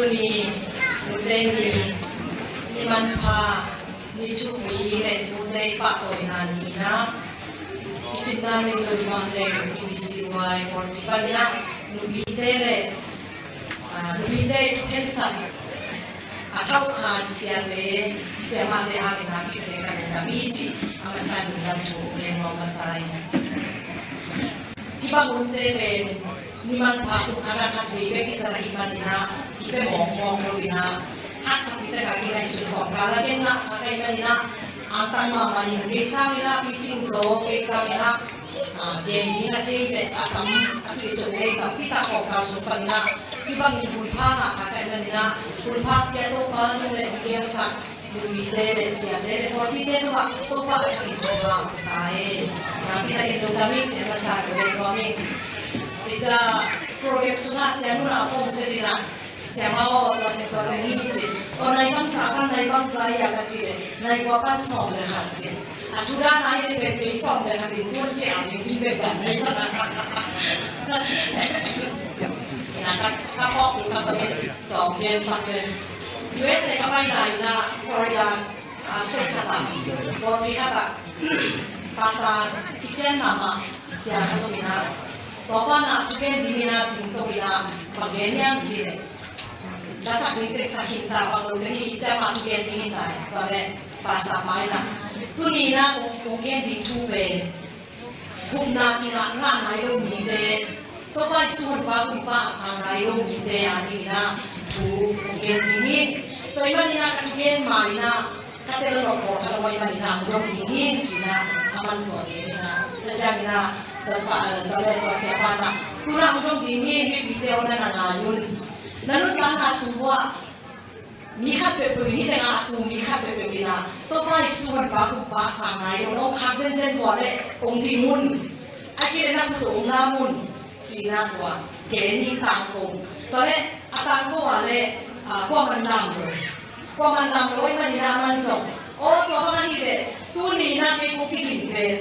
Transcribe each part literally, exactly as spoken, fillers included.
Ni, nute ni, ni manpha, ni thupi le nute i pahtawina ni-in ah, i cimna nei lo i mah teng T B C Y pawlpi panin ah, nupite le, ah, nupite i thukhensat a thaukhan siate, siamahte hangin ah kithei ka lungdam hi cih a masa in lungdam thu gen nuam masa ing. Hih bang hunte pen ni manpha kum khat ah khat vei bek i zat ahih manin ah, i pia mawkmawk lo-in ah, haksatpi tak a kingaihsun kawmkal a gen ngah kha ka hih manin ah, angtang mahmah ing. Kei sangin ah picing zaw, kei sangin ah, ah, gen ding a thei le a tam, a tuicing lei tampi tak kawmkal sung panin ah, hih bangin hun pha ngah kha ka hih manin ah, hun pha pia Topa tung le hong gelsak nupite le siate le pawlpite tungah Topa a thakin thupha ta hen. Nakpi takin lungdam ing, cih a masa in gen nuam ing. Hih program sungah Sia Nu la a pom sia ding ah, Sia Ma aw, tua teng tua teng hi ci. Aw, nai bangzah pan, nai bangzah hi a ka cih leh, nai kua pan sawm le khat ci. A thu dan a hi leh pen kei sawm le khat in tun ciah ding hi pen ka hi. Ka, ka phawk, ka phawk, ka phawk. U S A ka pai lai-in ah Florida, ah, state khat ah, pawlpi khat ah, pastor i cian mahmah sia khat om in ah, tua pan ah thugen dingin ah ding to in ah, bang gen hiam cih leh, la sak ding teh sak khin ta, bang lo teh hi, hi ciang mah thugen ding hi ta. Tua leh pastor pa in ah, tuni in ah kong, kong gen ding thu pen gupna kingah ngah nai lo mite, Topa Jesu honpa kumpa a sang nai lo mite a dingin ah thu kong gen ding hi. Tua ahih manin ah ka thugen ma-in ah ka tel nop pawlkhat om ahih manin ah hong dong ding hi ci-in ah, aman tua gen in ah, tua ciangin ah tua pa, tua leh tua siapa in ah, tu-in ah hong dong ding hi, mipite aw, na na ngai un. Na nuntakna sung uah mi khat peuhpeuh in, hih tengah a tu mi khat peuhpeuh in ah, Topa Jesu honpa kumpa a sang nai lo, na om khak zenzen uh leh hong ding un. Ahih kei leh na khut uh hong lam un, ci-in ah tua gen hi, tangko. Tua leh a tangko a leh, ah, kuaman lam lo. Kuaman lam lo ahih manin ah aman zong, aw, tua bang ahih leh tuni in ah kei kong kigin pen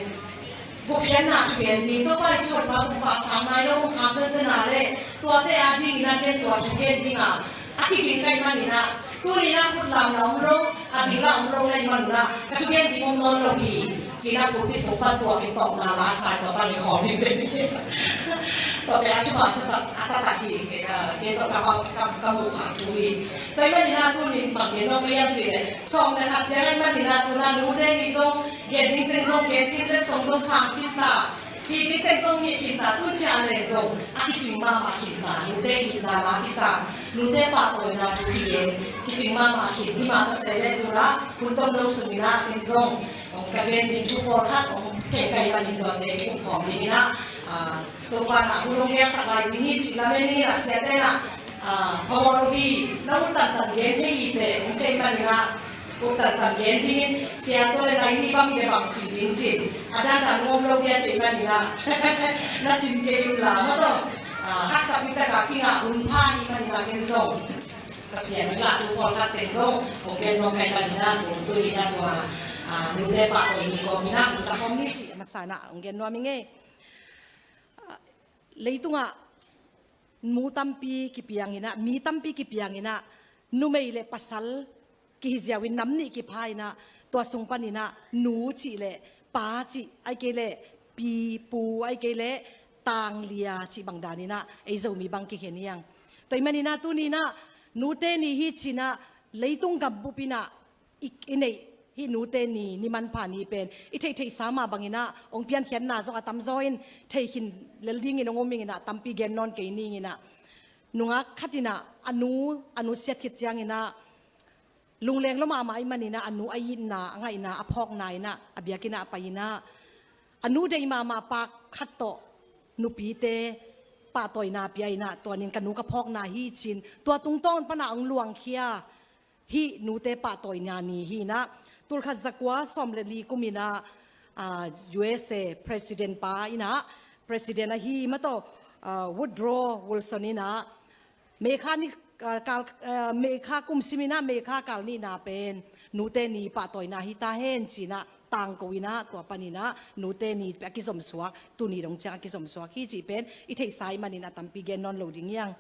gupkhiatna thugen ding, Topa Jesu honpa kumpa a sang nai lo, om khak zenzen a leh tuate a dingin ah ken tua thugen ding a, a kiging ka hih manin ah, tuni in ah khut lam la om lo, a ding la om lo na hih man un ah, ka thugen ding om nawn lo hi, ci-in ah pulpit tung pan tua kitawpna la sa, tua pan i khawm hi pen. Tua pen a thupha taktak, a taktak hi, eh, kei zong ka pau, ka, ka mu khak thu hi. Tua ahih manin ah tuni in bang gen nuam ka hiam cih leh, sawm le khat ciang ahih manin ah, tu-in ah nute ni zong, gen ding teng zong gen khin, letsong zong sang khin ta, hih ding teng zong hih khin ta, tu ciang leng zong a kicing mahmah khin ta, nute khin ta, la kisam, nute pahtawina thu kigen kicing mahmah khin. Hih mah ta se leh tu-in ah hun tomno sungin ah ken zong, um, ka gen ding thu pawlkhat om kei ka hih manin tuate kikum khawm dingin ah, ah, Topa in ah hun hong gelsak lai ding hi cih lamen in ah, siate in ah, ah, phamawh lo hi, na ut tantan gen thei hi teh, hong ci ahih manin ah, ut tantan gen dingin, sia, tua leh nai nih bang hi leh bang ci ding ci-in, a dandan hong om lo hi a ci ahih manin ah, na cin kei un la maw, tua, ah, haksatpi tak a kingah hun pha ahih manin ah ken zong Pasian in ah thu pawlkhat teng zong hong gen nuam ka hih manin ah, tu, tuni in ah tua, ah, nute pahtawi ni kawmin ah hong la khawm ni cih a masa in ah hong gen nuam ing ei. Ah, leitungah nu tampi kipiang in ah, mi tampi kipiang in ah, numei le pasal kihi ziau in nam nih kipha in ah, tua sung panin ah nu cih le pa cih, ahih kei leh pi, pu, ahih kei leh tanglia cih bang danin ah ei Zomi bang kikhen hi hang. Tua ahih manin ah tuni in ah nute ni hi ci-in ah, leitung gambup in ah i, i neih hih nute ni, ni manpha ni pen i theihtheihsa mah bangin ah hong piankhiatna zong a tamzaw in, thei khin lel dingin hong om ing in ah, tampi gen nawn kei ning in ah, nungak khat in ah a nu, a nu siat khit ciangin ah lungleng lua mahmah ahih manin ah a nu a itna, a ngaihna, a phawkna in ah a biakinn ah a pai in ah, a nu deih mahmah pa khat tawh nupite pahtawina pia in ah, tua nin ka nu ka phawkna hi ci-in, tua tungtawn pan ah hong luangkhia hih nute pahtawina ni hi in ah, tul khat za kua sawm le li kum in ah, ah, U S A President pa in ah, President ahi mah tawh, ah, Woodrow Wilson in ah, May kha ni, ah, kal, ah, May kha kum sim in ah, May kha kal nihna pen nute ni pahtawina hi ta hen ci-in ah, tangko in ah, tua panin ah nute ni a kizomsuak, tuni dong ciang a kizomsuak hi cih pen i theihsa ahih manin a tampi gen nawn lo ding hi hang.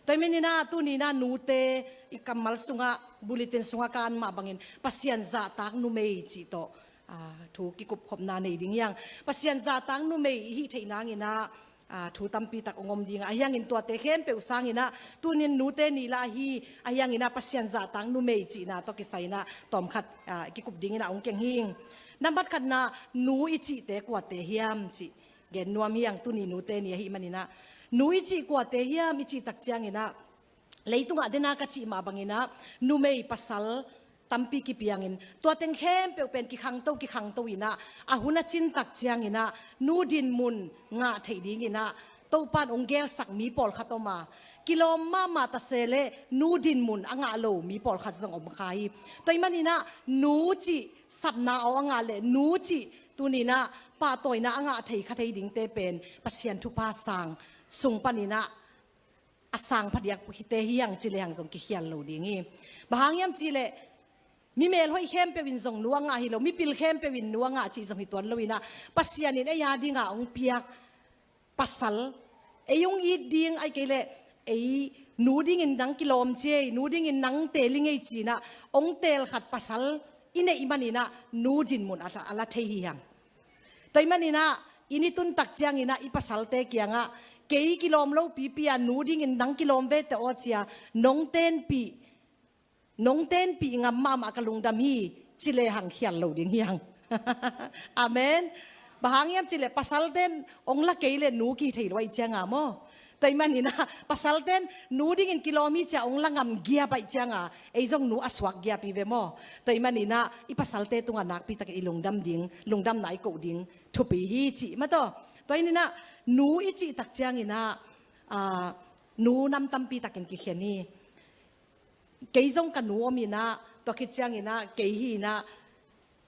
Tua ahih manin ah tuni-in ah nute i kammal sungah, bulletin sungah ka an mah bangin Pasian zahtak numei cih tawh, ah, thu kikupkhopna nei ding hi hang. Pasian zahtak numei i hih theih nangin ah, ah, thu tampi tak hong om ding a, ahi hangin tuate khempeuh sangin ah tuni-in nute ni lah ahi, ahi hangin ah Pasian zahtak numei cihna tawh kisai-in ah tawmkhat, ah, kikup dingin ah hong keng hi. Nambat khatna, nu i cihte kuate hiam cih gen nuam hi hang. Tuni nute ni ahih manin ah nu i cih kuate hiam i cih tak ciangin ah, leitungah den a ka cih mah bangin ah numei pasal tampi kipiangin tua teng khempeuh pen kikhangto, kikhangto in ah, a hun a cin tak ciangin ah nu dinmun ngah theih dingin ah Topa'n hong gelsak mi pawlkhat om a, kilawm mahmah ta se leh nu dinmun a ngah lo mi pawlkhat zong om kha hi. Tua ahih manin ah nu cih sapna aw a ngah leh nu cih tuni-in ah pahtawina a ngah thei kha thei dingte pen Pasian thupha sang sung panin ah a sang phadiakte hi hang ci lehang zong kikhial lo ding hi. Bang hang hiam cih leh mi melhoih khempeuh in zong nu a ngah hi lo, mipil khempeuh in nu a ngah cih zong hi tuan lo in ah, Pasian in ei a dingin hong piak pasal, ei hong it ding, ahih kei leh ei nu dingin nang kilawm ci ei, nu dingin nang teel ing ei ci-in ah hong teel khat pasal i neih manin ah nu dinmun a la, a la thei hi hang. Tua ahih manin ah inn i tun tak ciangin ah i pasalte kiangah, kei kilawm lo pipi a, nu dingin nang kilawm ve teh aw ci a, nong tenpih, nong tenpih ngam mahmah ka lungdam hi ci lehang khial lo ding hi hang. Amen. Bang hang hiam cih leh pasalte'n hong la kei leh nu kihi thei lo ahih ciangin maw. Tua ahih manin ah pasalte'n nu dingin kilawm hi ci a hong la ngam giap ahih ciangin ei zong nu a suak giap hi ve maw. Tua ahih manin ah i pasalte tungah nakpi takin i lungdam ding, lungdamna i koh ding thupi hi cih mah tawh. Tua ahih manin ah nu i cih tak ciangin ah, ah, nu nam tampi takin kikhen hi. Kei zong ka nu om in ah, tua khit ciangin ah kei hi in ah,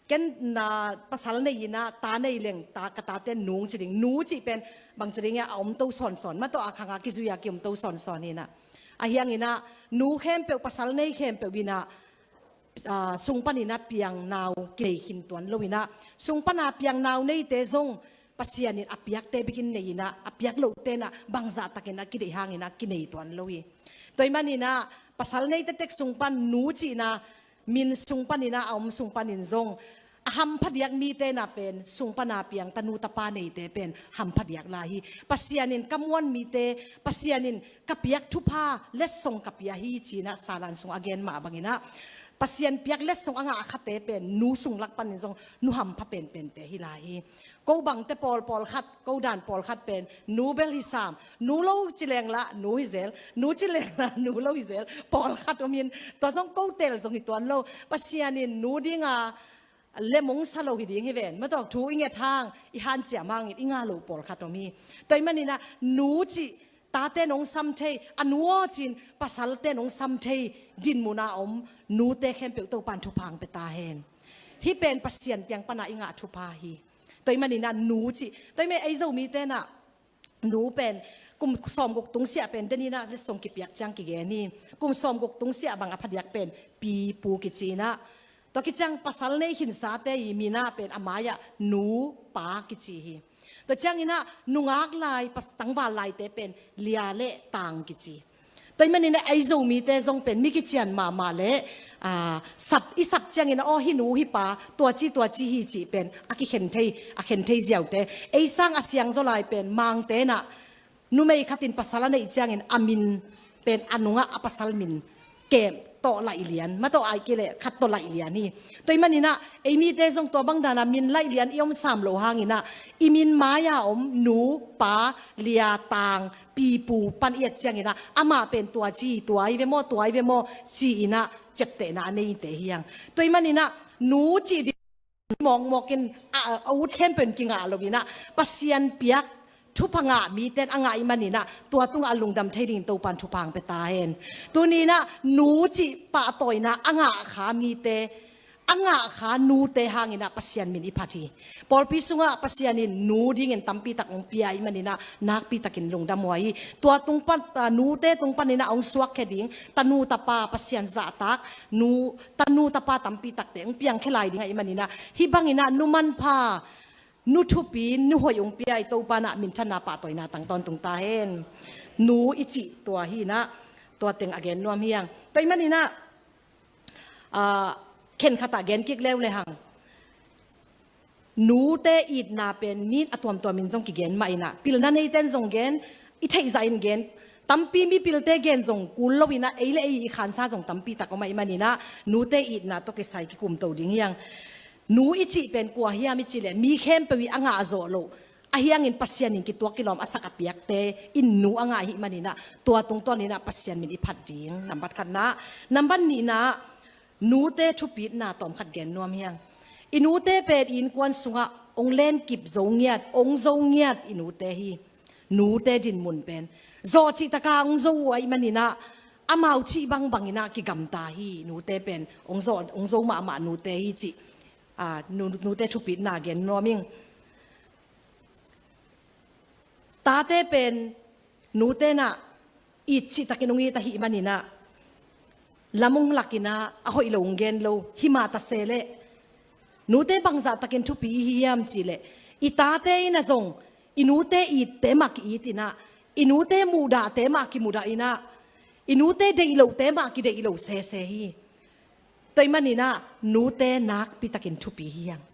ken na pasal nei in ah, ta nei leng, ta, ka tate'n nung ci ding, nu cih pen bang ci ding hiam, a om to sawnsawn, mah tawh a khang a kizui a ki om to sawnsawn hi in ah. Ahi hangin ah nu khempeuh, pasal nei khempeuh in ah, ah, sung panin ah piang nau kinei khin tuan lo in ah, sung pan a piang nau neite zong Pasian in a piakte bekin nei in ah, a piak lohte'n ah bangzah takin a kideih hangin ah kinei tuan lo hi. Tua ahih manin ah pasal nei tektek sung pan nu cihna min sung panin ah, a om sung panin zong a hampha diak mite'n ah pen sung pan a piang tanu tapa neite pen hampha diak lai hi. Pasian in ka muan mite, Pasian in ka piak thupha letsong ka pia hi ci-in ah Salan sung a gen mah bangin ah, Pasian piak letsong a ngah khate pen nu sung lak panin zong nu hampha penpente hi lai hi. Ko bangte pawl, pawlkhat, ko dan pawlkhat pen nu bel hi sam, nu lo ci leng lah nu hi zel, nu ci leng lah nu lo hi zel, pawlkhat om in, tua zong ko teel zong hi tuan lo. Pasian in nu ding a lem hong sa lo hi ding hi ven, mah tawh thu i nget hang, i hanciam hangin i ngah lo pawlkhat om hi. Tua ahih manin ah nu cih tate'n hong sam thei, a nu aw ci-in pasalte'n hong sam thei dinmun a om nute khempeuh Topa'n thupha hong pia ta hen. Hih pen Pasian kiang pan a i ngah thupha hi. Tua ahih manin ah nu cih, tua ahih manin ei Zomite'n ah nu pen kum sawmguk tungsiah pen den in ah letsong kipiak ciang kigen hi. Kum sawmguk tungsiah bang a phadiak pen pi, pu kici in ah, tua khit ciang pasal nei khinsate i min ah pen a mai-ah nu, pa kici hi. Tua ciangin ah nungak lai, pas, tangval laite pen lia le tang kici. Tua ahih manin ah ei Zomite zong pen mi kician mahmah leh, ah, sap, i sap ciangin ah, aw, hih nu hih pa tua ci tua ci hi cih pen a kikhen thei, a khen thei ziaute. Ei sang a siangzaw lai pen Mangte'n ah numei khat in pasal a neih ciangin a min pen a nungah a pasal min kem tawh laih lian, mah tawh ahih kei leh khat tawh laih lian hi. Tua ahih manin ah ei mite zong tua bang dan a min laih lian i om sam loh hangin ah i min mai-a om nu, pa, lia, tang, pi, pu pan i et ciangin ah amah pen tua ci hi, tua hi ve maw, tua hi ve maw ci-in ah ciaptehna a neite hi hang. Tua ahih manin ah nu cih ding mawkmawk in, a, a ut khempeuh in kingah lo in ah, Pasian piak thupha ngah mite'n a ngah ahih manin ah tua tungah a lungdam thei dingin Topa'n thupha hong pia ta hen. Tuni in ah nu cih pahtawina a ngah kha mite, a ngah kha nute hangin ah Pasian min i phat hi. Pawlpi sungah Pasian in nu dingin tampi tak hong pia ahih manin ah nakpi takin lungdam huai hi. Tua tung pan, ah, nute tung panin ah hong suakkhia ding tanu tapa, Pasian zahtak nu, tanu tapa tampi takte hong piangkhia lai ding ahih manin ah, hih bangin ah nu manpha, nu thupi, nu hoih hong pia i Topa'n ah minthanna, pahtawina tang tawntung ta hen. Nu i cih tua hi in ah, Tua teng a gen nuam hi hang. Tua ahih manin ah, ah, khenkhat ah gen kik leuleu hang. Nute itna pen mi a tuamtuam in zong kigen mah in ah, pilna neite in zong gen, i theih zah in gen, tampi mipilte gen zong kul lo in ah, ei le ei i khansa zong tampi tak om ahih manin ah, nute itna tawh kisai kikum to ding hi hang. Nu i cih pen kua hiam i cih leh, mi khempeuh i a ngah zawh loh, ahi hangin Pasian in kituak kilawm a sak a piakte in nu a ngah ahih manin ah, tua tungtawn in ah Pasian min i phat ding. Nambat khatna, nambat nihna, nute thupitna tawmkhat gen nuam hi hang. I nute pen i innkuan sungah hong lenkip zo ngiat, hong zo ngiat i nute hi. Nute dinmun pen zawh cih taka hong zo uh ahih manin ah, amau cih bangbang in ah kigamta hi. Nute pen hong zo, hong zo mahmah nute hi cih, ah, nu, nute thupitna gen nuam ing. Tate pen nute in ah it cih takin hong it ahih manin ah, lam hong lak in ah, a hoih lo hong gen lo. Hi mah ta se leh, nute bangzah takin thupi i hi hiam cih leh, i tate in ah zong i nute itte mah ki-it in ah, i nute muhdahte mah kimuhdah in ah, i nute deih lohte mah kideih lo sese hi. Tua ahih manin ah, nute nakpi takin thupi hi hang.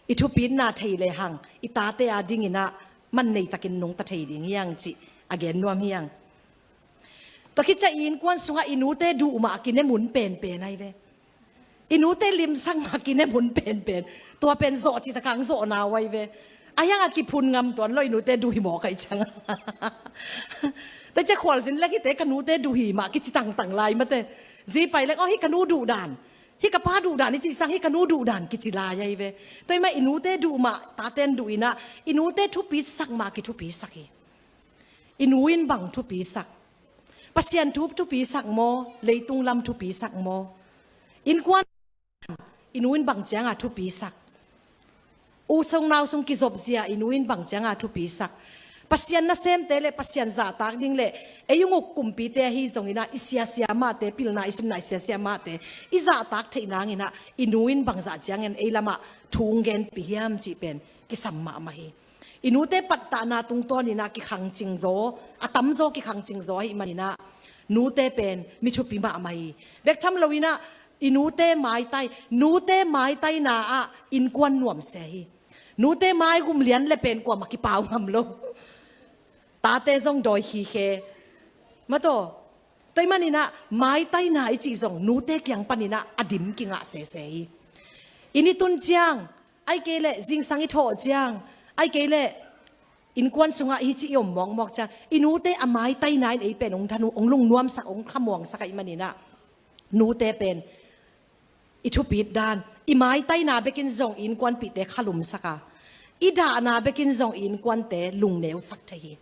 I thupitna thei lehang, i tate ading in ah man nei takin nungta thei ding hi hang cih a gen nuam hi hang. Tua khit ciang i innkuan sungah i nute duh mah a kine mun penpen ahi ve. I nute limsak mah a kine mun penpen. Tua pen zawh cih taka hong zawhna uh ahi ve. Ahi hang a kiphun ngam tuan lo, i nute duh hi mawk ahih ciang. Tua ciang khualzin leng hite ka nute duh hi mah kici tangtang lai mate. Zi pai leng, aw, hih ka nu duh dan, hih ka pa duh dan i cih sang, hih ka nu duh dan kici lai ahi ve. Tua ahih mah i nute duh mah, taten duh in ah, i nute thupisak mah kithupisak hi. I nu in bang thupisak? Pasian thu thupisak maw, leitung lam thupisak maw? Innkuan, i nu in bang cianga thupisak? U sung nau sung kizopzia i nu in bang cianga thupisak? Pasian nasemte le Pasian zahtak ding le ei hong uk kumpite ahi zongin ah, i siasia mahte, pilna i simna i siasia mahte i zahtak theih nangin ah, i nu in bangzah ciangin ei lamah thu hong genpih hiam cih pen kisam mahmah hi. I nute pattahna tungtawn in ah kikhangcing zaw, a tamzaw kikhangcing zaw ahih manin ah, nute pen mi thupi mahmah hi. Bek tham lo in ah, i nute maitai, nute maitaina ah innkuan nuamsia hi. Nute maigum lian le pen kuamah kipau ngam lo. Tate zong dawi khikhe. Mataw, tua ahih manin ah, maitaina i cih zong nute kiang panin ah a dim kingah sese hi. Inn i tun ciang, ahih kei leh zingsang i thawh ciang, ahih kei leh innkuan sungah hih ci i om mawkmawk ciang, i nute a maitaina in ei pen hong tha, hong lungnuamsak, hong khamuangsak ahih manin ah, nute pen i thupit dan, i maitaina bekin zong i innkuanpihte khalumsak a, i dahna bekin zong i innkuante lungneusak thei hi.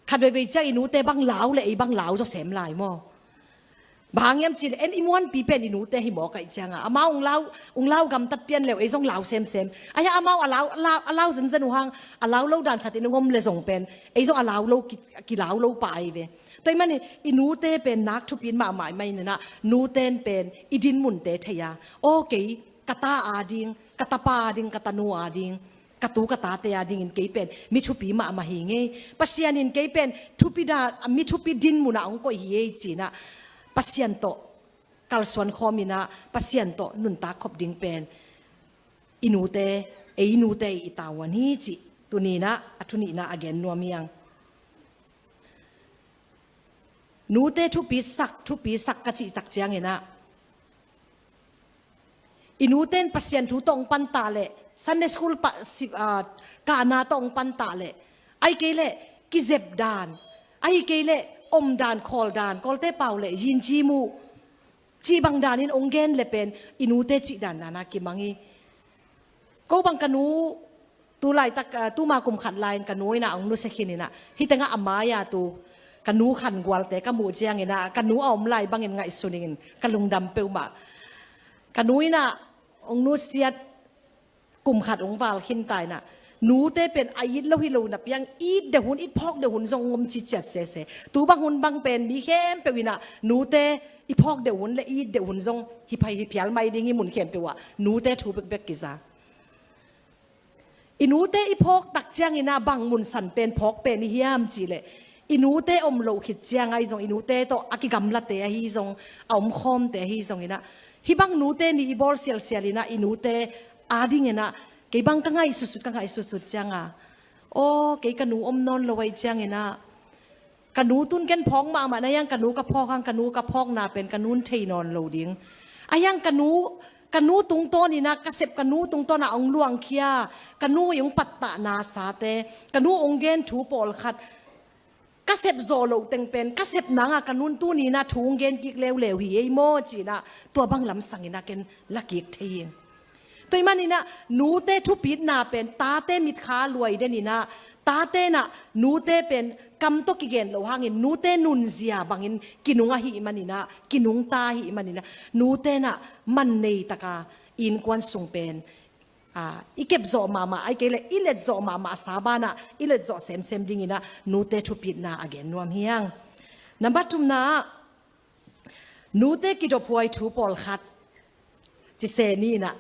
Khat veivei ciang i nute bang lau le ei bang lau zaw sem lai maw? Bang hang hiam cih leh, en i muanpi pen i nute hi mawk ahih cianga, amau hong lau, hong lau gamtat pian leu ei zong lau semsem. Ahi hang amau a lau, a lau, a lau zenzen uh hang, a lau lo dan khatin hong om le zong pen ei zong a lau lo ki, kilau lo pah ahi ve. Tua ahih manin i nute pen nak thupit mahmah ahih manin ah, nute in pen i dinmunte thei a, aw, kei ka ta ading, ka tapa ading, ka tanu ading, ka tu ka tate adingin kei pen mi thupi mahmah hi ing ei. Pasian in kei pen thupi dan, mi thupi dinmun ah hong koih hi ei ci-in ah, Pasian tawh kalsuan khawm in ah, Pasian tawh nuntak khop ding pen i nute, ei nute i tavuan hi cih tuni-in ah a thu nihna a gen nuam hi hang. Nute thupisak, thupisak ka cih tak ciangin ah, i nute in Pasian thu tawh hong pantah leh, Sunday school pa, si, ah, kahna tawh hong pantah leh, ahih kei leh kizep dan, ahih kei leh om dan, khawl dan, Kawlte pau leh yinci mu cih bang danin hong gen le pen i nute cih dan dan a kimang hi. Ko bang ka nu, tu laitak, ah, tuma kum khat lai-in ka nu in ah hong nusia khin in ah, hih tengah a mai-a tu ka nu khangualte ka muh ciangin ah, ka nu a om lai bangin ngaihsun ing in ka lungdam peuhmah. Ka nu in ah hong nusiat kum khat hong val khin ta in ah, nute pen a it lo hi lo napi-in it deuh hun, i phawk deuh hun zong hong om ciciat sese. Tu bang hun bang pen mi khempeuh in ah nute i phawk deuh hun le i it deuh hun zong hi phai hi phial mai ding hi, mun khempeuh ah nute thu bekbek kiza. I nute i phawk tak ciangin ah bang mun san pen phawk pen i hiam cih leh, i nute om loh khit ciang ahi zong, i nute tawh a kigamlate ahi zong, a omkhawmte ahi zong inah, hih bang nute nih i bawl sialsial inah i nute ading inah kei bang ka ngaihsutsut, ka ngaihsutsut cianga, aw, kei ka nu om nawn lo ahi ciang inah, ka nu tun ken phawk mahmah na hiang, ka nu ka phawk hang, ka nu ka phawkna pen ka nun thei nawn lo ding. A hiang ka nu, ka nu tungtawn inah, ka sep ka nu tungtawn ah ong luangkhia, ka nu i ong pattahna sate, ka nu ong gen thu pawlkhat, ka sep zawh loh teng pen ka sep nanga ka nun tuni inah thu ong gen kik leuleu hi ei maw ci inah, tua bang lamsang inah ken la kik thei hi. Tua ih man inah nute thupitna pen tate mitkha luai den inah, tate inah nute pen kam tawh kigen loh hangin nute nunzia bangin kinung ahih man inah, kinungta ahih man inah, nute inah man nei taka i innkuan sung pen, aa, i kepzawh mahmah, ahih kei leh i letzawh mahmah, a sa banah i letzawh semsem ding inah nute thupitna a gen nuam hi hang. Nambat thumna ah, nute kidophuai thu pawlkhat ci se ni inah,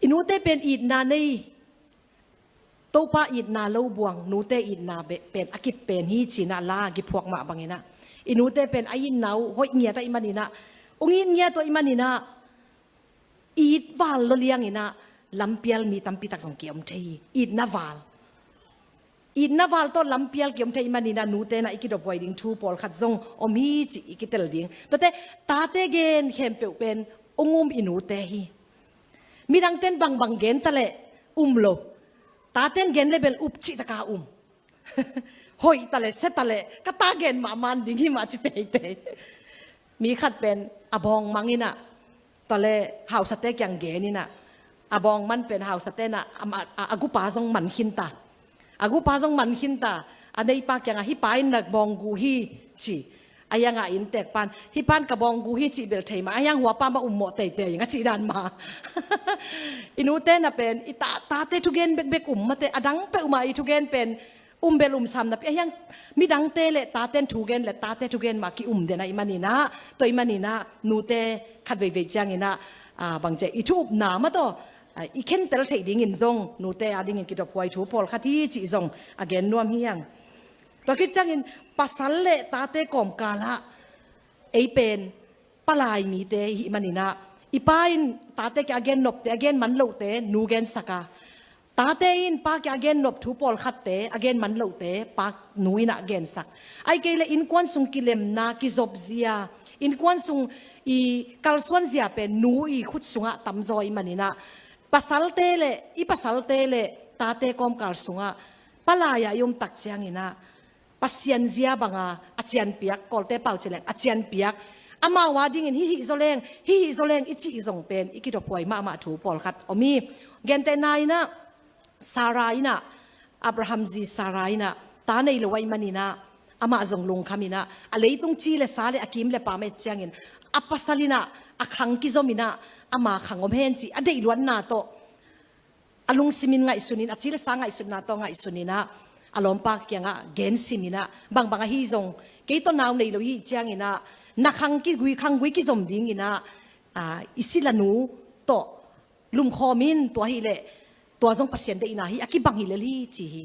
i nute pen itna nei, Topa itna lo buang, nute itna be-, pen a kip pen hi ci inah la kiphuak mah bang inah, i nute pen a itna uh hoih ngiat ahih man inah, ong it ngiat uh ahih man inah, it val lo liang inah lampial mi tampi tak zong kiom thei hi. Itna val, itna val tawh lampial kiom thei man inah, nute inah i kidophuai ding thu pawlkhat zong om hi cih i kitel ding. Tuate, tate gen khempeuh pen ong um i nute hi. Midangten bangbang gen taleh um lo, taten gen le bel up cih taka um. Hoih taleh, sia taleh, ka ta gen mahmah ding hi mah ci teitei. Mi khat pen a bawng mang inah, tua le hausate kiang gen inah, a bawng man pen hausate inah, a, a, a gupa zong man khinta. A gupa zong man khinta, a neipa kiangah, hih pa in na bawng gu hi ci. A hiangah inntek pan, hih pan ka bawng gu hi cih bel thei mah, a hiang huapa mah ummawh teitei ing a cih dan mah. I nute na pen, i ta, tate thugen bekbek um mate, a dang peuhmah i thugen pen um bel um sam napi, a hiang midangte le taten thugen le tate thugen mah ki-um den ahih man inah, tua ih man inah, nute khat veivei ciang inah, aa, bangci a, i thu upna mah tawh, aa, i khentel theih dingin zong, nute adingin kidophuai thu pawlkhat hi cih zong a gen nuam hi hang. Tua khit ciangin pasal le tate kawmkal ah ei pen palai mite hih man inah, i pa in tate kiang a gen nopte, a gen man lohte nu gensak a, tate in pa kiang a gen nop thu pawlkhatte, a gen man lohte pa nu inah gensak. Ahih kei leh innkuan sung kilemna, kizopzia, innkuan sung i kalsuanzia pen nu i khut sungah tamzaw ih man inah, pasalte le, i pasalte le tate kawmkal sungah palai ah i om tak ciang inah, Pasian zia banga a cianpiak, Kawlte pau ci leng a cianpiak, amau adingin hih hih zaw leng, hih hih zaw leng i cih zong pen i kidophuai mahmah thu pawlkhat om hi. Gentehna inah, Sarah inah, Abraham zi Sarah inah ta nei lo ahih man inah, amah zong lungkham inah, a leitung ci le sa le a kim le pam et ciangin, a pasal inah a khang kizom inah, ama khang om hen cih a deih luatna tawh, a lungsimin ngaihsunin, a ci le sa ngaihsutna tawh ngaihsun inah, a lawmpa kiangah gensim inah, bangbang ahi zong kei tawh nau nei lo i hih ciang inah, na khang kigui, khanggui kizom ding inah, aa, i silanu tawh lumkhawm in, tua hileh tua zong Pasian deihna hi, a kibang hi lel hi ci hi.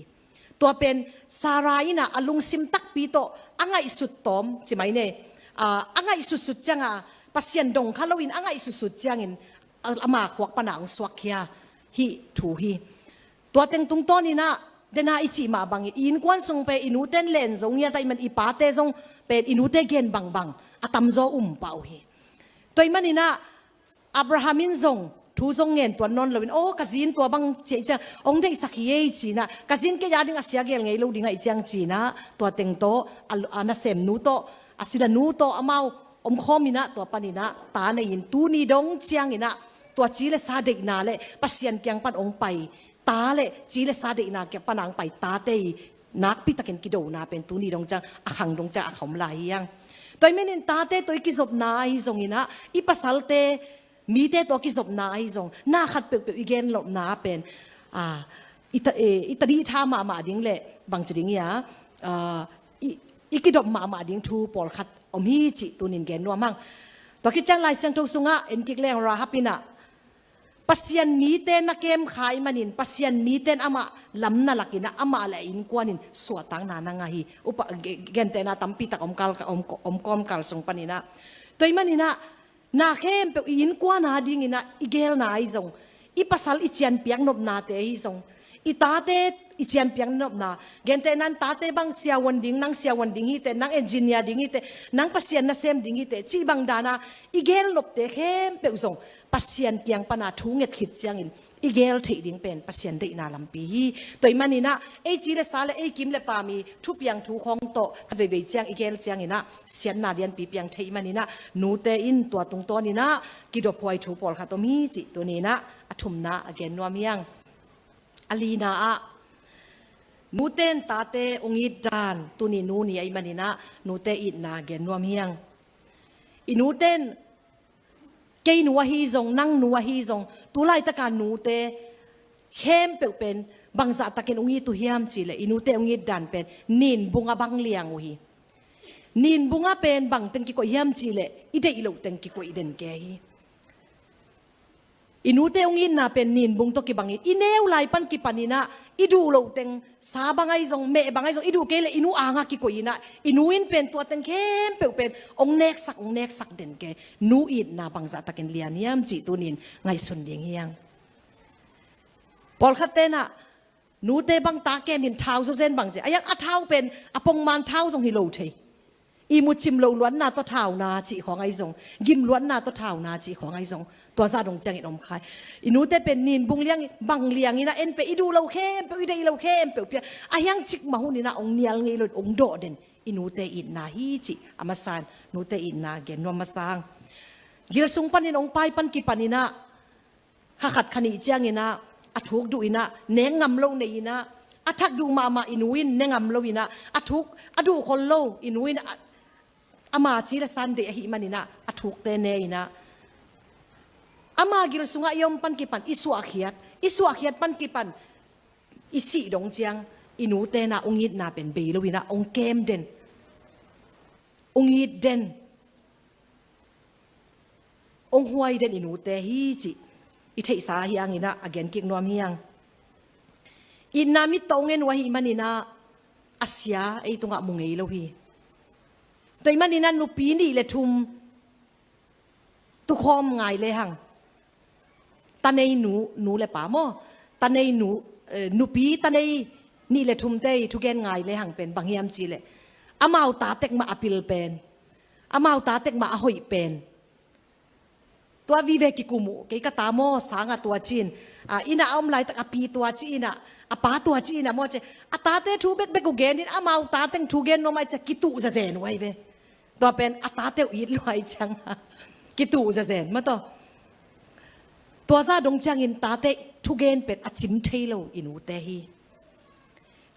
Tua pen Sarah inah a lungsim takpi tawh a ngaihsut tawm ci mai ne, aa, a ngaihsutsut cianga Pasian dong kha loin a ngaihsutsut ciangin, a, ama khuak pana hong suakkhia hih thu hi. Tua teng tungtawn inah, dena i cih mah bangin i innkuan sung pen i nuten len zong ngiat ahih man, i pate zong pen i nute gen bangbang a tamzaw um pah uh hi. Tua ih man inah, Abraham in zong thu zong ngen tuan nawn loin, aw, ka zi in tua bang ciah ih ciang hong deihsak hi ei ci inah, ka zi in kei ading a sia gel ngei lo ding ahih ciang ci inah, tua teng tawh a, a nasemnu tawh, a silanu tawh amau omkhawm inah, tua pan inah ta nei in tuni dong ciang inah, tua ci le sa deihna le Pasian kiang pan hong pai ta le ci le sa deihna kiang pan hong pai tate i nakpi takin kidona pen tuni dong ciang, a khang dong ciang a khawm lai hi hang. Tua ih man in tate tawh i kizopna ahi zong inah, i pasalte, mite tawh kizopna ahi zong, na khat peuhpeuh i gen lohna pen, aa, i ta, e, i tadih tha mahmah ding le bangci ding hi a, aa, i, i kidop mahmah ding thu pawlkhat om hi cih tunin gen nuam hang. Tua khit ciang Lai Siangtho sungah en kik leng Rahab inah, Pasian mite na kemkha ahih manin, Pasian mite in amah lam na lakin ah, amah le a innkuan in suahtakna na ngah hi. Upa, ge-, gentehna tampi tak om kal, om, om kawm kal sung panin ah. Tua ahih manin ah, na khempeuh i innkuan a dingin ah i geelna ahi zong, i pasal i cianpiak nopnate ahi zong, i tate i cianpiak nopna, gentehna in tate bang siavuan ding, nang siavuan ding hi teh, nang engineer ding hi teh, nang Pasian nasem ding hi teh, cih bang dan a i geel nopte khempeuh zong Pasian kiang pan a thu nget khit ciangin i geel theih ding pen Pasian deihna lampi hi. Tua ahih manin ah, ei ci le sa le ei kim le pam i thupiang thu khawng tawh khat veivei ciang i geel ciangin ah siatna lianpi piang thei ahih manin ah, nute in tua tungtawnin ah kidophuai thu pawlkhat om hi cih tuni-in ah a thumna a gen nuam hi hang. A lina ah, nute in tate hong it dan, tuni nu ni ahih manin ah nute itna gen nuam hi hang. I nute in, kei nu ahi zong, nang nu ahi zong, tu laitak a nute khempeuh pen bangzah takin hong it uh hiam cih leh, i nute hong it dan pen ninbung ah bang liang uh hi. Ninbung ah pen bang teng kikoih hiam cih leh, i deih loh teng kikoih den kei hi. I nute hong itna pen ninbung tawh kibang hi. I neu lai pan kipanin ah, i duh loh teng, sa bang ahi zong, meh bang ahi zong, i duh kei leh i nu ang ah kikoih in ah, i nu in pen tua teng khempeuh pen hong neksak, hong neksak den kei. Nu itna bangzah takin lian hiam cih tuni-in ngaihsun ding hi hang. Pawlkhatte in ah, nute bang ta kem in thau zawzen bang ci. A hiang a thau pen a pongman thau zong hi lo thei. Ihmu cim loh luatna tawh thauna cih khawng ahi zong, gim luatna tawh thauna cih khawng ahi zong, tua zah dong ciangin om kha hi. I nute pen ninbung liang, bang liang in ah, en pen i duh loh khempeuh, i deih loh khempeuh pia. A hiang cikmah hun in ah hong nial ngei lo in hong dawh den, i nute itna hi cih a masa in nute itna gen nuam masa hang. Gil sung panin hong pai pan kipanin ah, kha khat kha nih ciangin ah, a thuk duh in ah, nek ngam lo nei in ah, a thak duh mahmah i nu in ne ngam lo in ah, a thuk, a duh khol lo i nu in ah, ama ci le sa in deih ahih manin ah, a thukte ne in ah, ama gil sungah i om pan kipan, i suahkhiat, i suahkhiat pan kipan, i sih dong ciang, i nute in ah hong itna pen bei lo in ah, hong kem den, hong it den, hong huai den i nute hi cih i theihsa hi hangin ah, a gen kik nuam hi hang. Itna mit tawh hong en uh ahih manin ah, a sia ei tungah mu ngei lo hi. Tua ahih manin ah nupi nih le thum tukhawm ngai lehang, tanei nu, nu le pa maw, tanei nu, eh, nupi tanei nih le thumte i thugen ngai lehang pen bang hiam cih leh, amau ta tek mah a pil pen, amau ta tek mah a hoih pen. Tua vive kikum uh, kei ka ta maw, sangah tua ci-in, a, inn ah a om laitak a pi tua ci-in ah, a pa tua ci-in ah maw ci, a tate thu bekbek uh genin, amau ta teng thu gen nuam ahih ciang kituh zazen uh ahi ve. Tua pen a tate uh it lua ahih ciang kituh zazen maw tawh. Tua zah dong ciangin tate thugen pen a cim thei lo i nute hi.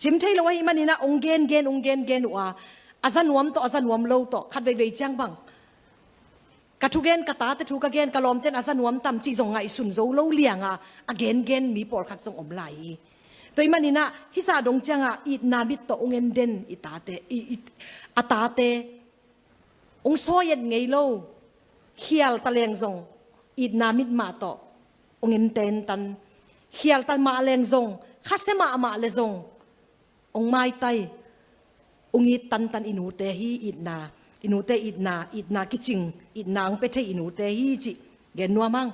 Cim thei lo ahih manin ah hong gengen, hong gengen uh a, a za nuam tawh, a za nuam lo tawh, khat veivei ciang bang, ka thugen, ka tate thu ka gen, ka lawmte'n a za nuam tam cih zong ngaihsun zo lo liang a, a gengen mi pawlkhat zong om lai hi. Tua ahih manin ah, hih zah dong ciang a, itna mit tawh hong en den i tate, i, i, a tate hong sawi et ngei lo, khial ta leng zong, itna mit mah tawh hong en tentan, khial ta mah leng zong, khasia mahmah le zong, hong maitai, hong it tantan i nute hi, itna, i nute itna, itna kicing, itna hong pia thei i nute hi cih gen nuam hang.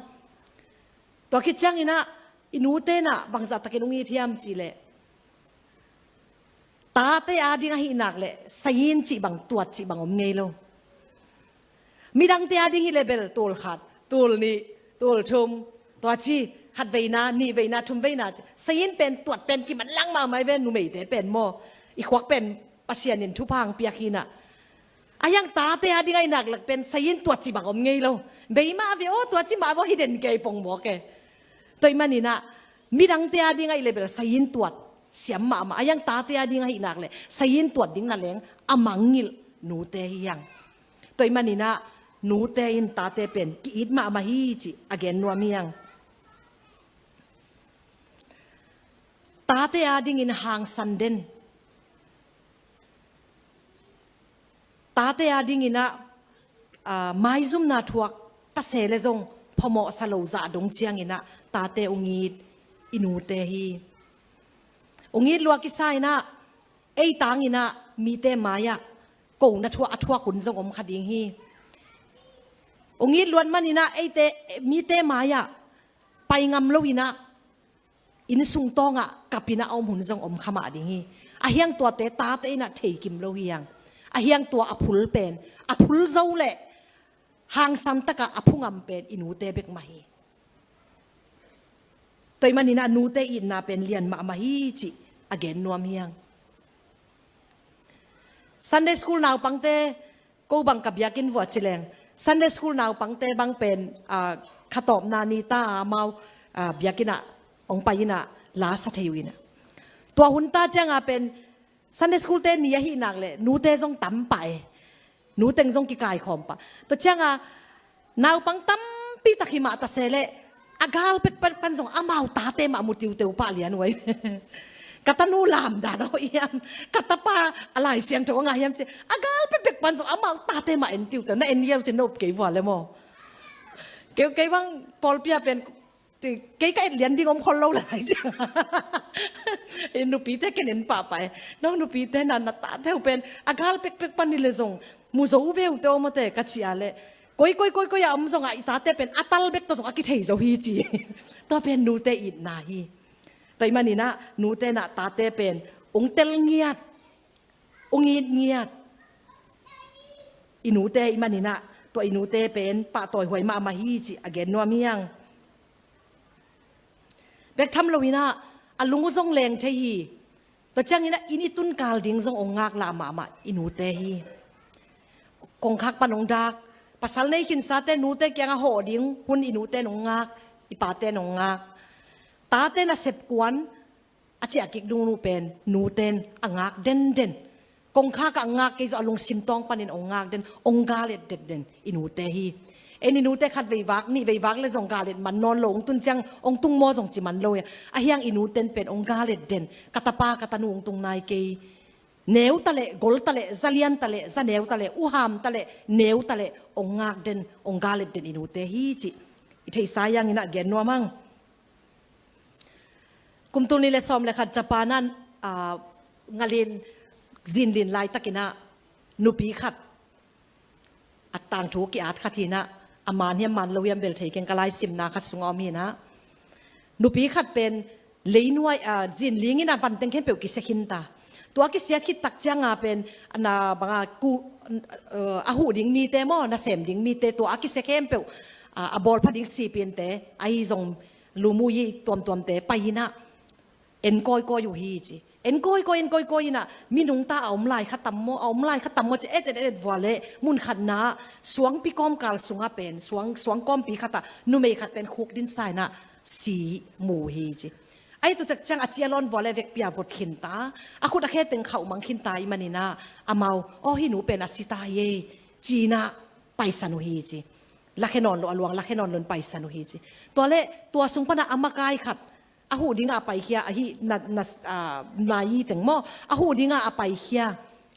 Tua khit ciangin ah, i nute in ah bangzah takin hong it hiam cih leh, tate ading ahih nak leh, sayin cih bang, tuat cih bang om ngei lo. Midangte ading hi leh bel tul khat, tul nih, tul thum, tua ci, khat veina, nih veina, thum veina ci. Sayin pen, tuat pen kimanlang mahmah hi ve, numeite pen maw, i khuak pen Pasian in thupha hong piak hi in ah. A hiang tate ading ahih nak leh pen sayin tuat cih bang om ngei lo. Bei mah ve aw, tuat cih mah ve aw, hi den kei pongmawk e. Tua ahih manin ah, midangte ading ahih leh bel sayin tuat siam mahmah. A hiang tate ading ahih nak leh sayin tuat ding na leng a mangngilh nute hi hang. Tua ahih manin ah, nute in tate pen ki-it mahmah hi cih a gen nuam hi hang. Tate adingin hangsan den, tate adingin ah, ah, maizumna thuak ta se leh zong, phamawhsa lo zah dong cianginah tate ong it i nute hi. Ong it lua kisa inah ei tanginah mite mai-ah ko na thuak a thuak hun zong om kha ding hi. Ong it luat maninah eite mite mai-ah pai ngam lo inah innsung tawngah kapinah a om hun zong om kha mah ding hi. Ahiang tuate tate inah theikim lo hi hang. Ahiang tua a phul pen a phul zo leh hangsan takah a phu ngam pen i nute bek mah hi. Tua ih maninah nute itna pen lian mahmah hi cih a gen nuam hi hang. Sunday school naupangte ko bang ka biakinn vuah cileng Sunday school naupangte bang pen ah, khatawpna ni ta amau ah, biakinnah ong pai inah la sa thei uh inah tua hun ta cianga pen Sunday school te ni ahi nak leh nute zong tam pah e. Nu teng zong kikai khawm pah. Tua cianga naupang tampi tak hi mah ta se leh a gal pek pan, pan zong amau tate mah mu tiuteu pah lian uh ai. Ka tanu lam dan aw hiam, ka tapa a Lai Siangtho a ngah hiam ci a gal pek pek pan zong amau tate mah en tiuteu, na en hiau ci nop kei vua le maw. Kei, kei bang pawlpi ah pen kei ka et lian ding om khol lo lai ciang nupite ken en pahpah e. No nupite na na tate uh pen a gal pekpek pan ni le zong mu zo ve uh te aw mawte ka ci a leh koi koi koi koi a om zongah i tate pen a tal bek tawh zong a kithei zo hi ci. Tua pen nute itna hi. Tua ih maninah nute nah tate pen ong tel ngiat, ong it ngiat. I nute ih maninah tua i nute pen pahtawihuai mahmah hi cih a gen nuam hi hang. Bek tham loinah a lung uh zong leng thei hi. Tua cianginah inn i tun kal ding zong ong ngaklah mahmah i nute hi. Kongkhak pan ong dak pasal nei khinsate nute kiangah hawh ding hun i nute nong ngak, i pate nong ngak. Tate nasep kuan a ciah kik dungnu pen nuten a ngak denden. Kongkhak ah a ngak kei zawh a lungsim tawng panin ong ngak den, ong galet denden i nute hi. En i nute khat veivak nih veivak le zong galet man nawn lo, ong tun ciang ong tung maw zong ci man lo hi. Ahiang i nuten pen ong galet den, ka tapa ka tanu ong tung nai kei. Neu taleh, gol taleh, zalian taleh, zaneu taleh, uham taleh, neu taleh ong ngak den, ong galet den i nute hi cih i theihsa hianginah gen nuam hang. Kum tul nih le sawm le khat Japan ah ngalin zinlin laitakinah nupi khat a tangthu ki-at khat hinah a man hiam man lo hiam bel thei keng, ka laisimna khat sungah om hinah nupi khat pen leinuai zinling in a vanteng khempeuh kisia khin ta. Tua kisia khit tak cianga pen na banga ku a huh ding mite maw, nasem ding mite tua a kisia khempeuh a bawlpha ding sipinte ahi zong lumuyi tuamtuamte pai hinah en kawikawi uh hi ci. En kawikawi, en kawikawi inah minungta a om lai kha tam maw, a om lai kha tam maw ci et et et et vua le mun khatna suangpi kawmkal sungah pen suang, suang kawmpi khatah numei khat pen khuk dinsa inah si mu uh hi ci. Ahi tu cek ciang a cia lawn vua le vekpi a vot khinta, a khut a khe teng khauh mang khinta ih maninah amau aw hih nu pen a si ta hi ei ci inah paisan uh hi ci. Lakhe nawn lo a luang, lakhe nawn lo in paisan uh hi ci. Tua le tua sung panah a makai khat a huh dingah a paikhia ahi na, na, na yi teng maw, a huh dingah a paikhia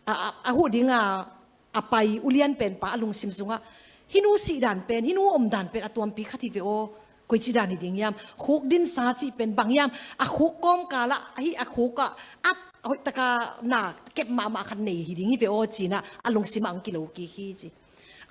a, a, a huh dingah a pai ulian penpa a lungsim sungah hih nu sih dan pen, hih nu om dan pen a tuampi khat hi ve aw. Koici dan hi ding hiam? Khuk dinsa cih pen bang hiam? A khuk kawmkalah ahi a khukah at hoihtaka na kep mahmah khat nei hi ding hi ve aw cinah a lungsimah ang kilo kik hi ci.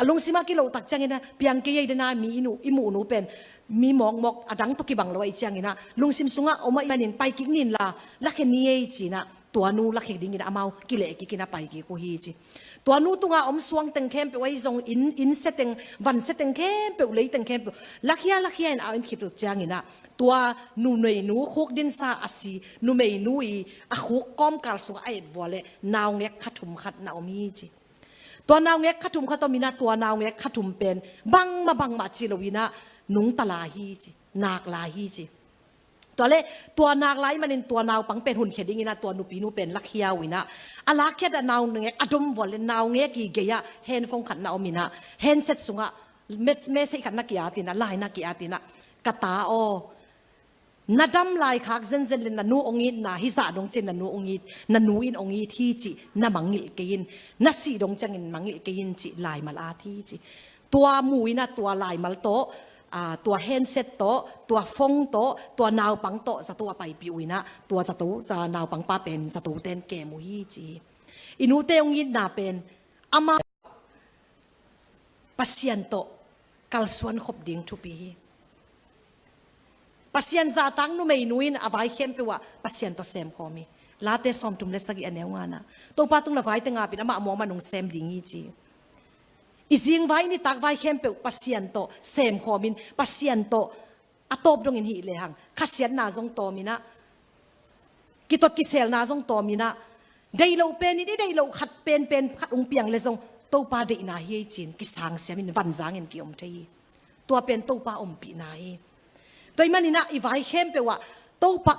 A lungsimah kiloh tak cianginah piang kei ei dena mi i muh nu pen mi mawkmawk a dang tawh kibang lo ahi cianginah lungsim sungah om ahi manin pai kik nin la, lakhe ni ei cinah tua nu lakhe dingin amau kileh kik inah pai kik uh hi ci. Tua nu tunga om suang teng khempeuh ahi zong inn, inn se teng, van se teng khempeuh, lei teng khempeuh lakhia lakhia in a in khit uh cianginah tua numei nu khuk dinsa a si numei nu i a khuk kawmkal sungah a et vua le naungek khathum khat na om hi ci. Tua naungek khathum khat om inah tua naungek khathum pen bangmah bangmah ci lo inah nungta lai hi ci, nak lai hi ci. Tua le tua nak lai manin tua naupang pen hunkhia ding inah tua nupinu pen lakhia uh inah a lakhiat ah naungek a dom vua le naungek i gei-ah handphone khat na om inah handset sungah message khat na ki-at inah, lai na ki-at inah ka ta aw, na dam laikhak zenzen le na nu ong itna hizah dong cin na nu ong it, na nu in ong it hi cih na mangngilh kei in, na sih dong ciangin mangngilh kei in cih laimal at hi ci. Tua mu inah tua laimal tawh aa, tua handset tawh, tua phone tawh, tua naupang tawh zato a paipih uh inah, tua zato, za naupang pa pen zato ten kem uh hi ci hi. I nute hong itna pen ama Pasian tawh kalsuan khop ding thupi hi. Pasian zahtak numeinu in a vai khempeuh ah Pasian tawh semkhawm hi. Late sawmthum le sagih a neu ngana. Topa tung na vai teng apin amah muang man hong sem ding hi ci. I zingvai nitak vai khempeuh Pasian tawh semkhawmin, Pasian tawh a tawp dongin hih lehang khasiatna zong tawminah, kitot kiselna zong tawminah, deih loh penin i deih loh khat penpen khat hong piang le zong Topa deihna hi ei cin kisangsiamin vanzangin kiom thei hi. Tua pen Topa ompihna hi. Tua ih maninah i vai khempeuh ah Topa a